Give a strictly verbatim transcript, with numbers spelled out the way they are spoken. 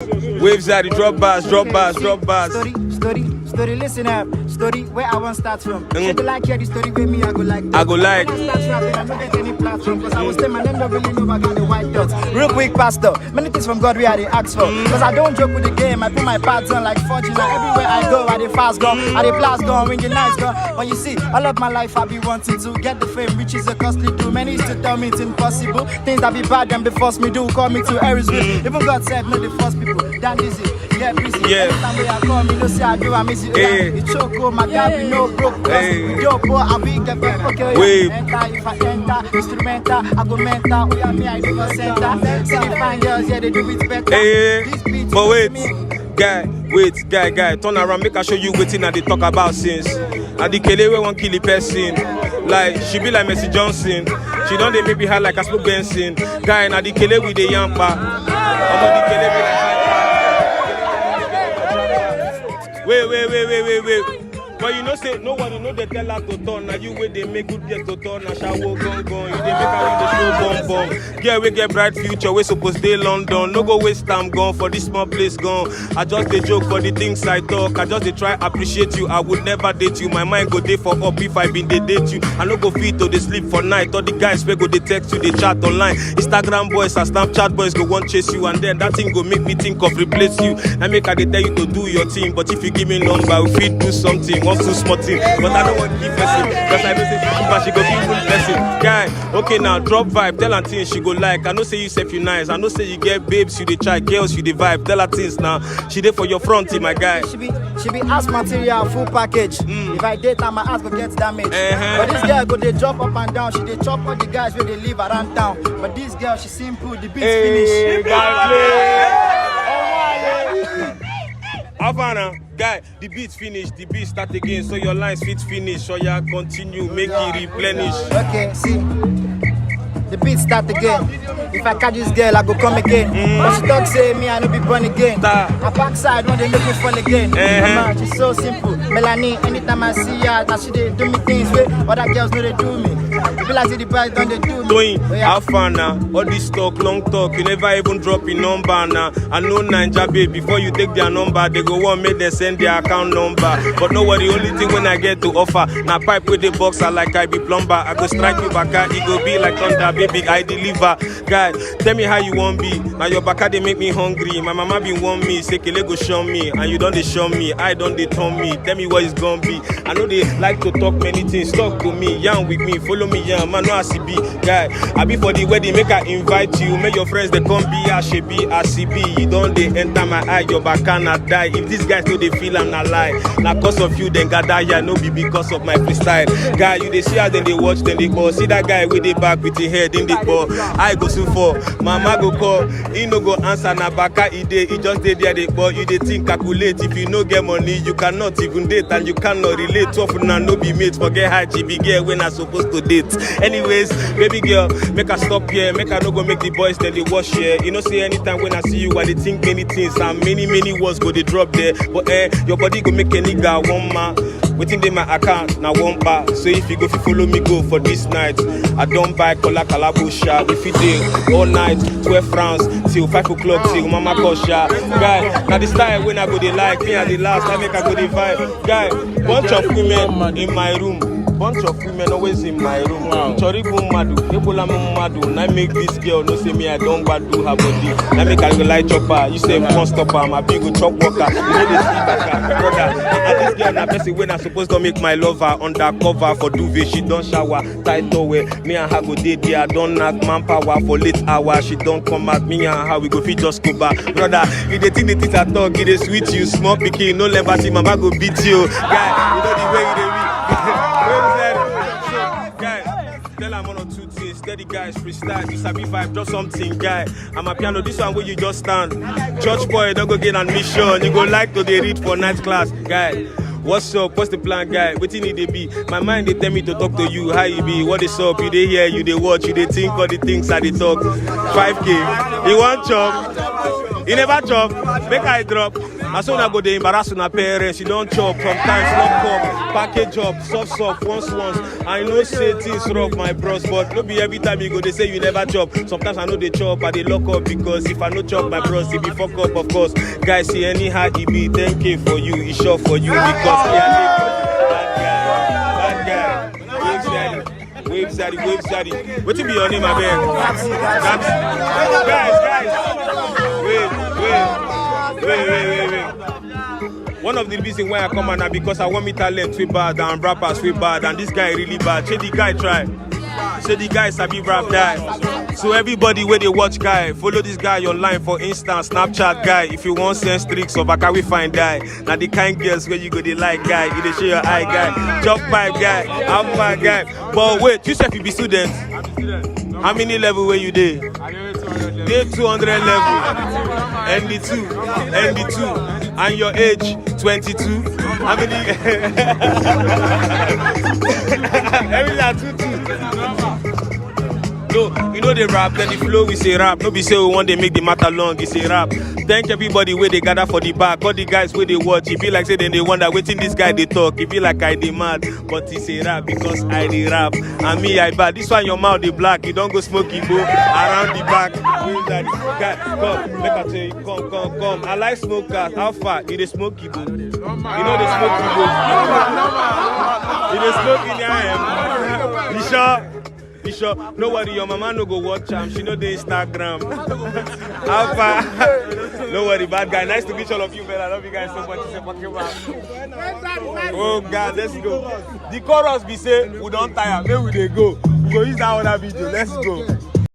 Waves are the drop bars, drop bars, drop bars. Story, story, story, listen up. Story where I want start from. Mm. If you like hear the story where me, I go like. I go like. When I start rapping, I don't get any platform because I was them and them don't really know I got the white dots. Real quick, Pastor, many things from God we are the ask for. Because I don't joke with the game, I put my pads on like forty. Now everywhere I go, I dey fast gone, I dey blast gone, ring the nice gone. But you see, all of my life I be wanting to get the fame, which is a costly do. Many used to tell me it's impossible. Things that be bad and be force me do call me to Aries will. Even God said no the force people. Down easy, yeah, busy. Yeah. Anytime we are come, you know say I do, I miss you. Yeah. It's choke, oh my God, we no broke. Hey. We don't poor, I we get back. Okay, Wave. Enter if I enter, instrumental, I go mental. We are me, I do for center. See the fine girls, yeah, they do it better. Hey, This beat but you wait, me. Guy, wait, guy, guy, turn around, make I show you wetin I dey talk about since. Na the kele wey wan kill the person. Like, she be like Mercy Johnson. She don dey make me high like I smoke Benson. Guy, na the kele we dey yampa. Omo, the kele be like. Wait, wait, wait, wait, wait, wait. But you know say nobody no dey tell her to turn. Na you wey dey make good girls to turn. Na shawo gangan. You dey make her wan dey show bum bum. Girl wey get bright future wey suppose dey London. No go waste time gone for this small place gone. I just dey joke for the things I talk. I just dey try appreciate you. I would never date you. My mind go dey for up if I been dey date you. I no go fit to dey sleep for night. All the guys wey go dey text you, dey chat online. Instagram boys and Snapchat boys go wan chase you, and then that thing go make me think of replace you. Na make I dey tell you to do your thing, but if you give me number, we fit do something. One two small thing, but I no wan give person, 'cause I know say if I she go be good person. Guy, okay now, drop vibe, tell her things she go like. I know say you sef you nice. I know say you get babes, you dey try, girls, you dey vibe. Tell her things now. She dey for your front, my guy. She be she be ass material, full package. If I date her, my ass go get damage. Uh-huh. But this girl go dey jump up and down. She dey chop all the guys wey dey live around town. But this girl, she simple. The beat Hey, finish. guy, play. Havana, guy, the beat finish, the beat start again. So your lines fit finish, so ya continue, make it replenish. Okay, see. The beat start again. If I catch this girl, I go come again. But she talk say me, I no be born again. Ta. Her backside when they make me fall again. Eh. Mama, she's so simple. Melanie, anytime I see her, now she dey do me things wey other girls no dey do me. Be like say the boys don dey do me. Doing Oh, yeah. Havana, all this talk, long talk, you never even drop your number now. I know Naija babe, before you take their number, they go want make them send their account number. But no worry, only thing when I get to offer, na pipe with the boxer like I be plumber. I go strike you back, it go be like thunder, baby, I deliver. Guy, tell me how you want be. Now your back they make me hungry. My mama been warn me, say kele go show me, and you don dey show me. I don dey turn me. Tell me what it's gonna be. I know they like to talk many things. Talk to me, yarn with me, follow me, yarn. Man, no as e be, guy. I be for the wedding, make I invite you. Make your friends they come be as she be, as she be. You don dey enter my eye, your back can I die. If these guys know they feel I'm not lie, na cause of you then gather ya, no be because of my freestyle. Guy, you dey see how then they watch, then they ball. See that guy with the back with the head in the ball. I go so for, mama go call. He no go answer na baka e dey. He just dey there dey ball. You dey think calculate. If you no get money, you cannot even date and you cannot relate. Two of una no be mate. Forget how G B girl when I supposed to date. Anyways, baby girl, make I stop here. Make I no go make the boys then they wash here. You know say anytime when I see you, I dey think many things and many many words go dey drop there. But eh, your body go make a nigga one man. Wetin dey my account na one bar. So if you go fit follow me go for this night, I don buy kola kalabusha. We fit dey all night, twelve rounds till five o'clock till mama call sha. Guy, na the style when I go dey like me and the last time make I go dey vibe. Guy, bunch of women in my room. Bunch of women always in my room. Choribu madu, ebola madu. Na make this girl no say me I don bad do her body. Na make I go like chopper. You say must stop am. I be go chop worker. You know they see back, brother. And this girl na person when I supposed to make my lover undercover for duvet. She don shower, tight towel. Me and her go dey there. I don knack manpower for late hour. She don come out. Me and her we go fit just go back, brother. You dey think the things I talk, it dey sweet you. Small pikin, no liberty, mama go beat you. Guy, you know the way you dey read. Guy, tell am one or two things. Tell the guys freestyle. You sabi vibe, drop something, guy. I'm a piano. This one where you just stand. Church boy, don't go get admission. You go like to dey read for night class, guy. What's up? What's the plan, guy? Wetin e dey be? My mind dey tell me to talk to you. How you be? What is up? You dey here? You dey watch? You dey think all the things I dey talk. Five K. You want chop? You never chop, make I drop. Na so una go dey embarrass una parents. You don chop sometimes, lock up, package up, soft soft, once once. I know say things rough, my bros, but no be every time you go dey say you never chop. Sometimes I no dey chop, I dey lock up because if I no chop, my bros, e be fuck up, of course. Guys, see anyhow e be, ten K for you, e sure for you because we are bad guy, bad guy. Wave Zaddy, wave Zaddy. Wetin be your name, abeg? Gabs. Guys, guys. Wait, wait, wait, wait, wait, wait, wait. One of the reason why I come out na because I want me talent wey bad and rappers wey bad and this guy really bad. Say the guy try. Say the guy sabi rap die. So everybody wey dey watch guy, follow this guy online for Insta, Snapchat guy. If you wan send streaks of Akawi fine die, na the kind girls wey you go dey like guy. You dey show your eye guy, chop pipe guy, alpha guy. But wait, you sef you be student. How many level wey you dey? Dey two hundred level, N D two, N D two, and your age twenty-two. How many? Every na two two. No, you know the rap, then the flow we say rap. No be say we want to make the matter long, it's a rap. Thank everybody where they gather for the back. All the guys where they watch, it be like say then they wonder waiting this guy they talk. It be like I dey mad, but it's a rap because I dey rap. And me I bad. This one your mouth dey black. You don't go smoke Igbo around the back. Wave Zaddy. Guy, come, make I tell you, come, come, come. I like smokers. How far? You dey smoke Igbo? You know they smoke Igbo. You dey smoke in your hand. You sure? You sure? No worry, your mama no go watch am. She no dey Instagram. How far? No worry, bad guy. Nice to meet all of you, man. I love you guys so much. It's a fucking wrap. Oh God, let's go. The chorus be say we don tire, make we dey go. We go use that other video. Let's go.